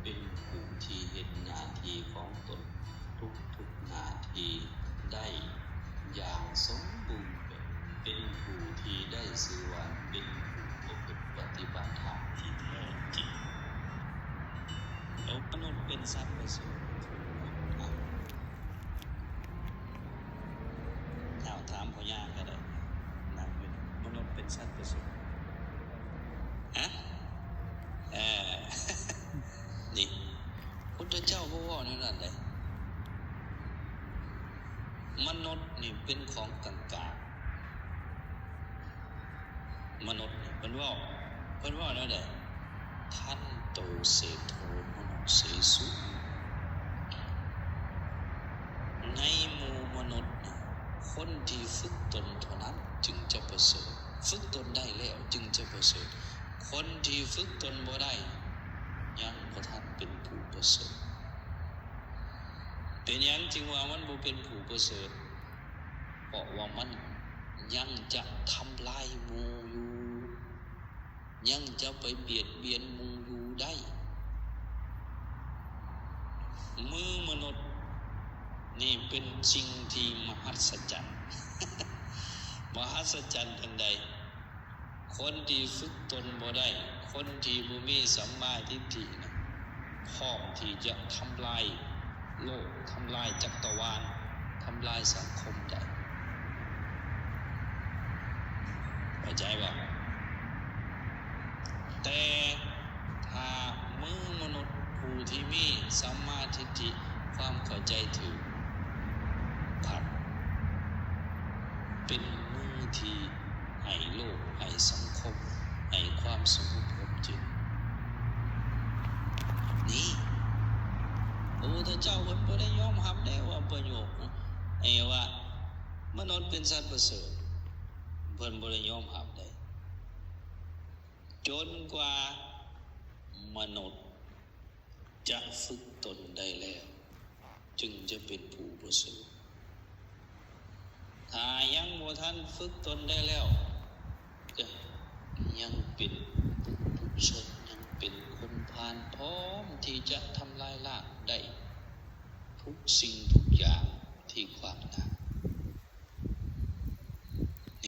ເປັນຜູ້ທີ່ເຮັດໜ້າທີ່ຂອງຕົນທຸກໆໜ້າທີ່ໄດ້ຢ່າງສົມບູນແບບ, ເປັນຜູ້ທີ່ໄດ້ຊື່ວ່າເປັນຜູ້ປະພຶດປະຕິບັດທຳທີ່ແທ້ຈິງ. ໂອ ມະນຸດເປັນສັດປະເສີດ. ເອົາ ຖາມພໍ່ຍ່າກໍໄດ້ນະ, ມະນຸດເປັນສັດປະເສີດ. ຮະ? ເອີ ນີ້ ພຸດທະເຈົ້າບໍ່ເວົ້າແນວນັ້ນເດ້. ມະນຸດນີ້ເປັນຂອງກາງໆ. ມະນຸດນີ້ເພິ່ນເວົ້າ, ເພິ່ນເວົ້າແນວໃດ? ທັນໂຕເສໂທມະນຸດເສສຸ. ໃນໝູ່ມະນຸດນະ, ຄົນທີ່ຝຶກຕົນເທົ່ານັ້ນຈຶ່ງຈະປະເສີດ. ຝຶກຕົນໄດ້ແລ້ວຈຶ່ງຈະປະເສີດ. ຄົນທີ່ຝຶກຕົນບໍ່ໄດ້ ຍັງບໍ່ທັນເປັນຜູ້ປະເສີດ. ເປັນຫຍັງຈຶ່ງວ່າມັນບໍ່ເປັນຜູ້ປະເສີດ? ເພາະວ່າມັນຍັງຈະທຳລາຍໝູ່ຢູ່, ຍັງຈະໄປບຽດບຽນໝູ່ຢູ່ໄດ້. ມືມະນຸດນີ້ເປັນສິ່ງທີ່ມະຫັດສະຈັນ. ມະຫັດສະຈັນຈັ່ງໃດ? ຄົນທີ່ຝຶກຕົນບໍ່ໄດ້, ຄົນທີ່ບໍ່ມີສຳມາທິດຖິນະ, ພ້ອມທີ່ຈະທຳລາຍໂລກ, ທຳລາຍຈັກກະວານ, ທຳລາຍສັງຄົມໄດ້. ເຂົ້າໃຈບໍ່? ແຕ່ຖ້າມືມະນຸດຜູ້ທີ່ມີສຳມາທິດຖິ, ຄວາມເຂົ້າໃຈຖືກ, ພັດເປັນມືທີ່ ໃຫ້ໂລກ, ໃຫ້ສັງຄົມ, ໃຫ້ຄວາມສະຫງົບຮົ່ມເຢັນ. ນີ້ ພະພຸດທະເຈົ້າເພິ່ນບໍ່ໄດ້ຍອມຮັບໄດ້ວ່າປະໂຫຍກ ໄອ້ວ່າມະນຸດເປັນສັດປະເສີດ, ເພິ່ນບໍ່ໄດ້ຍອມຮັບໄດ້ ຈົນກວ່າມະນຸດ ຈະຝຶກຕົນໄດ້ແລ້ວ ຈຶ່ງຈະເປັນຜູ້ປະເສີດ. ຖ້າຍັງບໍ່ທັນຝຶກຕົນໄດ້ແລ້ວ ກໍຍັງເປັນປຸຖຸຊົນ, ຍັງເປັນຄົນຜ່ານ, ພ້ອມທີ່ຈະທຳລາຍລ້າງໄດ້ທຸກສິ່ງທຸ